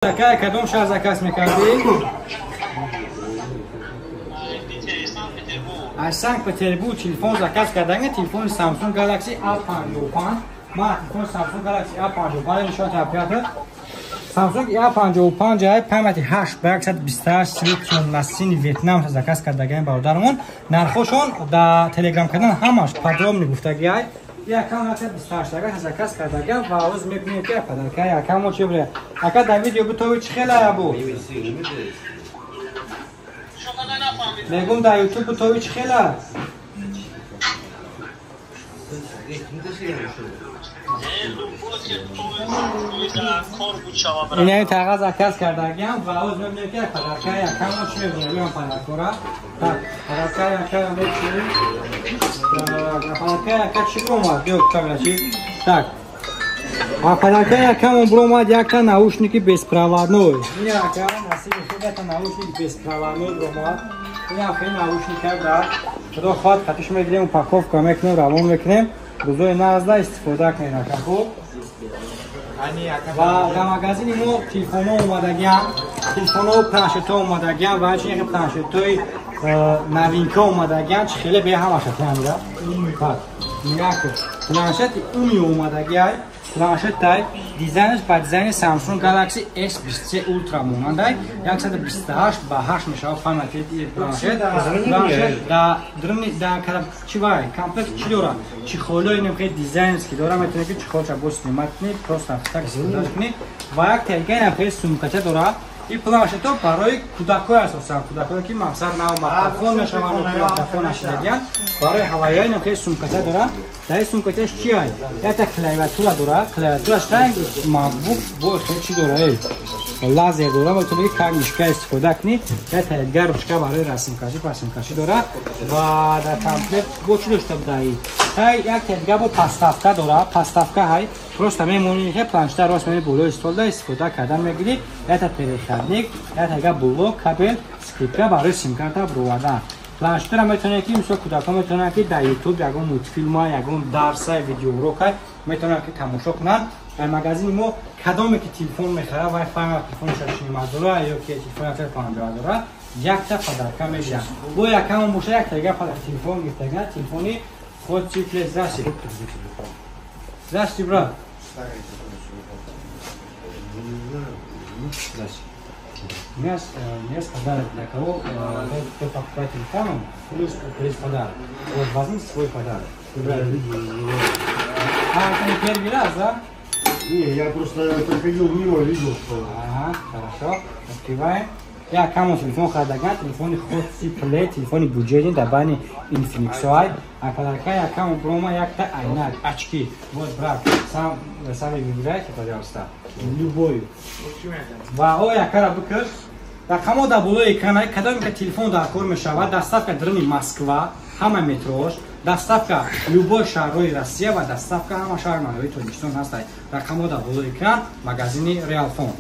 Ака, кадом шаҳр заказ мекардӣ? Аз Санкт-Петербург телефон заказ карданга, телефони Samsung Galaxy A55. Ман телефони Samsung Galaxy A55 нишон табиата. Samsung A55 ай памяти 8 ба 128 цвет насини Вьетнам заказ кардагаем бародармон. Нархошон дар Telegram канал ҳамаш подробно гуфтаги ай. Якам 128 агар заказ кардагам ва оз мебинем ки подарка якам чӣ буре. Ака, дар видео бутови чӣ хела бу? Мегум, дар YouTube бутови чӣ хела? Инаи тағаз заказ кардагиам ва оз мебинем ки подарка якам чӣ мебинем подаркора. Так, подарка якам мебинем. Подарка яка чӣ бромад? Биё, камера чӣ? Так. А подарка якам бромад якта наушники беспроводной. Ин ака насиби худ якта наушник беспроводной бромад. Ин ахи наушник брат. Худо хоҳад, хатиш мегирем, упаковка мекунем, равон мекунем. Рӯзои нағзда истифода кунед, ака, хуб? Ва дар магазини мо телефонҳо омадагиам, телефонҳо, планшетҳо омадагиам ва ҳамчунин планшетҳои новинка омадагиам, чи хеле бе ҳамаша тиамира. Нигоҳ кун, планшети уми омадагиай, планшетай дизайнаш ба дизайни Samsung Galaxy S23 Ultra монандай, 128 ба 8 мешавад памяти планшет. Планшет да дрни да чи вай комплект чи дора? Чехолои инам хеле дизайнерский дора, метавонед ки чехолша бо снимать кунед, просто так истифода кунед. Ва як тега хеле сумкача дора. Ин планшетҳо барои кӯдакҳое асосан, кӯдакҳое ки мақсад нав мактабхон мешаванд, мактабхон нашидагиянд, барои ҳавайҳо инам хеле сумкача дора. Дар ин сумкачаш чи ай? Якта клавиатура дора, клавиатураш ранг MacBook бо хеле чи дора, эй? Лазер дора, метавонӣ как мишка истифода кунӣ. Якта дигар ручка барои расмкашӣ, пасмкашӣ дора ва дар комплект бо чӣ дошта будаи? Ҳай, якта дигар бо подставка дора, подставка ҳай. Просто мемонӣ, хе планшета рост мемонӣ болои столда, истифода кардан мегирӣ. Якта переходник, якта дигар блок, кабел, скрепка барои симкарта бировардан. Планшетро метавонед ки, мисол, кӯдакҳо метавонанд ки дар YouTube ягон мультфилма, ягон дарса, видеоурока метавонанд ки тамошо кунанд. Дар магазини мо кадоме ки телефон мехарад, вай фарқ телефонша 40 ҳазора ё ки телефон 150 ҳазора, якта подарка мегиранд. Бо якамон боша, якта дигар телефон гирифтаган, телефони худ чи плес. Здрасте. Здрасте, брат. Здрасте. У меня есть подарок для кого, кто покупает телефон, плюс плюс подарок. Вот, возьмите свой подарок. А, это не первый раз, да? Не, я просто проходил мимо, видел, что. Ага, хорошо. Открываем. Я камон телефон хардаган, телефони Hot C Play, телефони бюджетный, дар байни Infinix ай. А подарка я камон брома якта айнак, очки. Вот, брат, сам, сами выбирайте, пожалуйста. Любой. Ва о якара бикаш. Рақамҳо дар болои экран, кадоме ки телефон дар кор мешавад, доставка даруни Москва, ҳама метрош, доставка любой шаҳрҳои Россия ва доставка ҳама шаҳр маҳаллии Тоҷикистон ҳастад. Рақамҳо дар болои экран, магазини Реалфон.